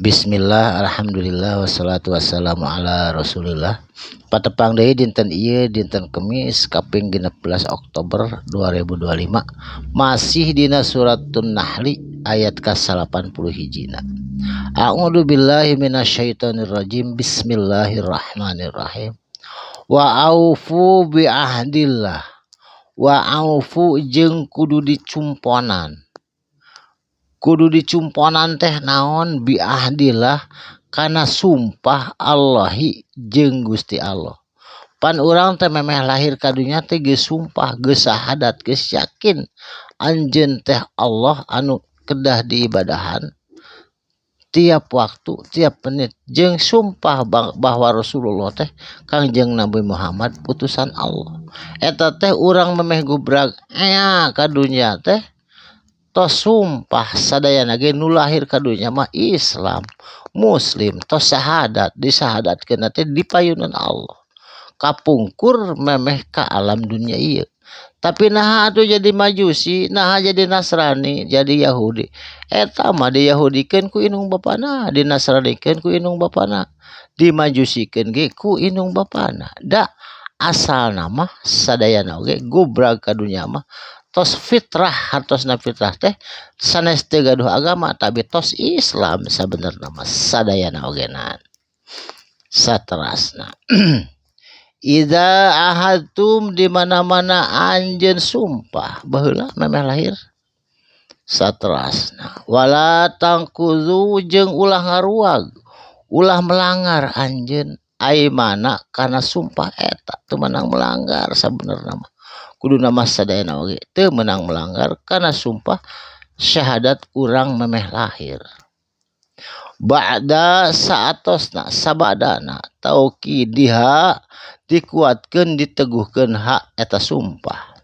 Bismillah, alhamdulillah, wassalatu wassalamu ala rasulillah. Patepang deui dinten ieu, dinten Kemis kaping 16 Oktober 2025, masih dina suratun Nahli ayat ka-80 hijina. A'udzu billahi minasyaitonir rajim. Bismillahirrahmanirrahim. Wa aufu bi ahdillah. Wa aufu jeung kudu dicumponan. Kudu dicumponan teh naon bi ahdillah kana sumpah Allahi jeung Gusti Allah. Pan urang teh memeh lahir ka dunya teh geus sumpah, geus syahadat, geus yakin anjeun teh Allah anu kedah diibadahan tiap waktu, tiap menit, jeung sumpah bahwa Rasulullah teh Kangjeng Nabi Muhammad utusan Allah. Eta teh urang memeh gubrag ea ka dunya teh tos sumpah sadayana ge nu lahir ka dunya mah Islam, Muslim, tos syahadat, disahadatkeun teh di payunan Allah. Kapungkur memeh ka alam dunya ieu. Tapi naha atuh jadi Majusi, naha jadi Nasrani, jadi Yahudi. Eta mah diyahudikeun ku indung bapana, dinasranikeun ku indung bapana, dimajusikeun ge ku indung bapana. Da asalna mah sadayana oge gubrag ka dunya mah tos fitrah, hartosna fitrah teh sanes teu gaduh agama tapi tos Islam sabenerna mah sadayana ogenan. Saterasna Idza ahadtum di mana-mana anjeun sumpah baheula memeh lahir. Saterasna wala tangkuzu jeung ulah ngaruag, ulah melanggar anjeun aimana kana sumpah eta teu meunang melanggar sabenerna mah. Kuduna mah sadayana oge teu meunang melanggar kana sumpah syahadat urang memeh lahir. Ba'da saatosna sabadana taukidiha dikuatkeun diteguhkeun hak eta sumpah.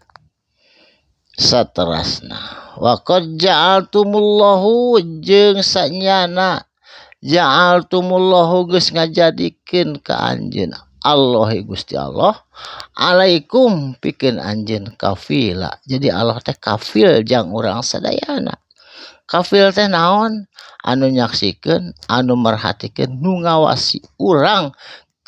Saterasna wa qad ja'altumullahu jeung sanyana ja'altumullahu geus ngajadikeun ka anjeun Allah Gusti Allah alaikum pikeun anjeun kafila. Jadi Allah teh kafil jang urang sadayana. Kafil teh naon? Anu nyaksikeun, anu merhatikeun, nu ngawasi urang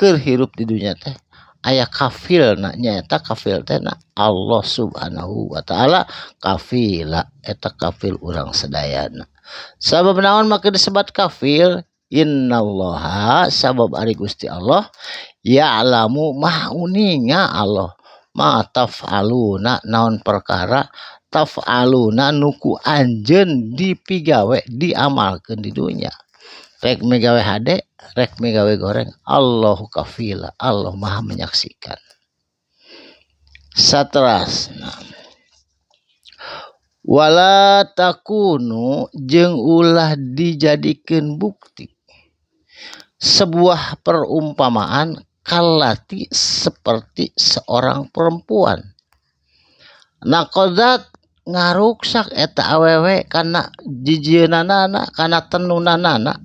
keur hirup di dunya teh aya kafilna, nyaeta kafil teh na Allah Subhanahu wa taala kafila eta kafil urang sadayana. Sabab naon make disebat kafil? Innallaha sabab ari Gusti Allah ya'lamu maha uninga Allah ma taf'aluna naon perkara taf'aluna nu ku anjeun dipigawe diamalkeun di dunya. Rek migawe hade, rek migawe goreng, Allahu kafila, Allah maha menyaksikan. Saterasna wala takunu jeung ulah dijadikeun bukti sebuah perumpamaan kalati seperti seorang perempuan. Naqadat ngaruksak eta awewe kana jijieunana kana tenunanana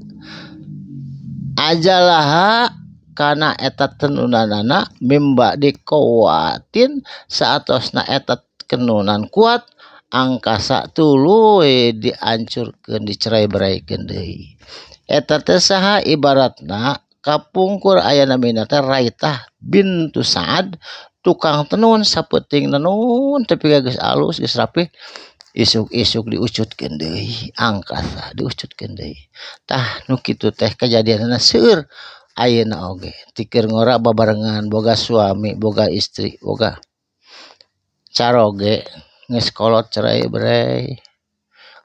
ajalaha kana eta tenunanana mimba dikowatin saatosna eta kenunan kuat angkasa tuluy diancurkeun dicerai-beraikeun deui. Eta teh saha ibaratna kapungkur aya namina teh Raitah bintu Sa'ad tukang tenun sapeuting nenun tepi ka geus alus geus rapih isuk-isuk diucutkeun deui angkasa diucutkeun deui. Tah nu kitu teh kajadianna seueur ayeuna oge tikeur ngora babarengan boga suami boga istri boga caroge geus kolot cerai berai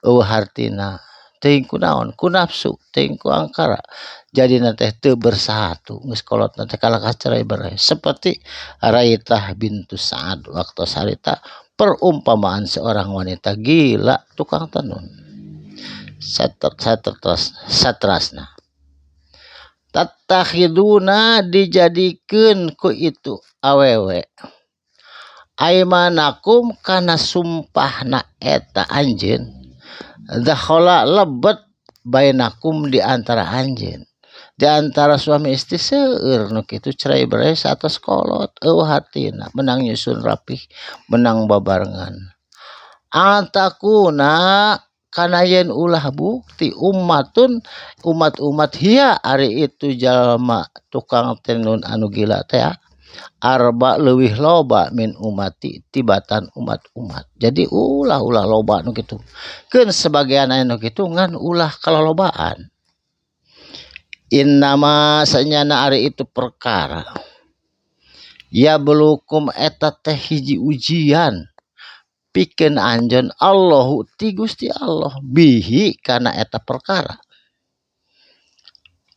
eueuh hartina teuing ku naon ku nafsu teuing ku angkara jadina teh teu bersatu geus kolotna teh kalakah cerai berai seperti Raitah bintu Sa'ad waktu harita perumpamaan seorang wanita gila tukang tenun. Satrasna tattakhiduna dijadikeun ku itu awewe aimanakum kana sumpahna eta anjeun dakhala lebet bainakum di antara anjeun di antara suami istri seueur nu kitu cerai berai satos kolot eueuh hatina menang nyusun rapih menang babarengan antakuna Kana yen ulah bukti ummatun umat-umat hiya ari itu jalma tukang tenun anu gila teh arba leuwih loba min umati tibatan umat-umat. Jadi ulah-ulah loba nu kitu. Keun sebagian aya nu kitu ngan ulah kalolobaan. Innama sanyana ari itu perkara ya belukum eta teh hiji ujian pikeun anjeun Allahu ti Gusti Allah bihi kana eta perkara.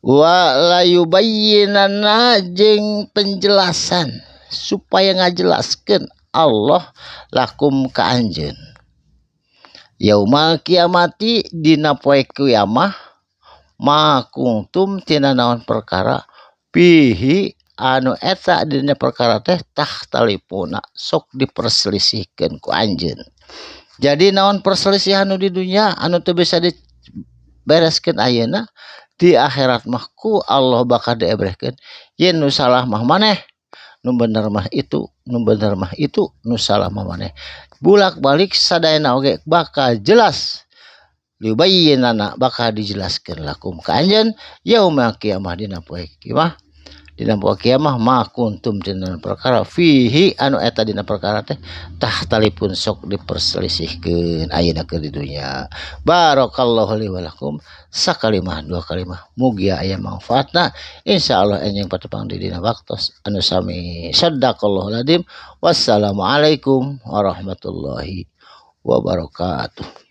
Wa la yubayyinanna jeung penjelasan supaya ngajelaskeun Allah lakum ka anjeun. Yaumal kiamati dina poe kiamah ma kuntum tina naon perkara fihi anu eta dina perkara teh tahtalifuna sok diperselisihkeun ku anjeun. Jadi naon perselisihan nu di dunya anu teu bisa dibereskeun ayeuna di akhirat mah ku Allah bakal diebrehkeun yen nu salah mah maneh, nu bener mah itu, nu bener mah itu, nu salah mah maneh. Bulak-balik sadayana oge bakal jelas liubayyinana bakal dijelaskeun lakum ka anjeun yaumil kiamah dina poe kiamah. Dina poe kiamah ma kuntum dina perkara fihi anu eta dina perkara teh tahtalipun sok diperselisihkeun ayeuna keur di dunya. Barakallahu li wa lakum sakalimah dua kalimah mugia aya manfaatna insyaallah enjing patepang di dina waktos anu sami. Sadaqallahul adzim. Wassalamualaikum warahmatullahi wabarakatuh.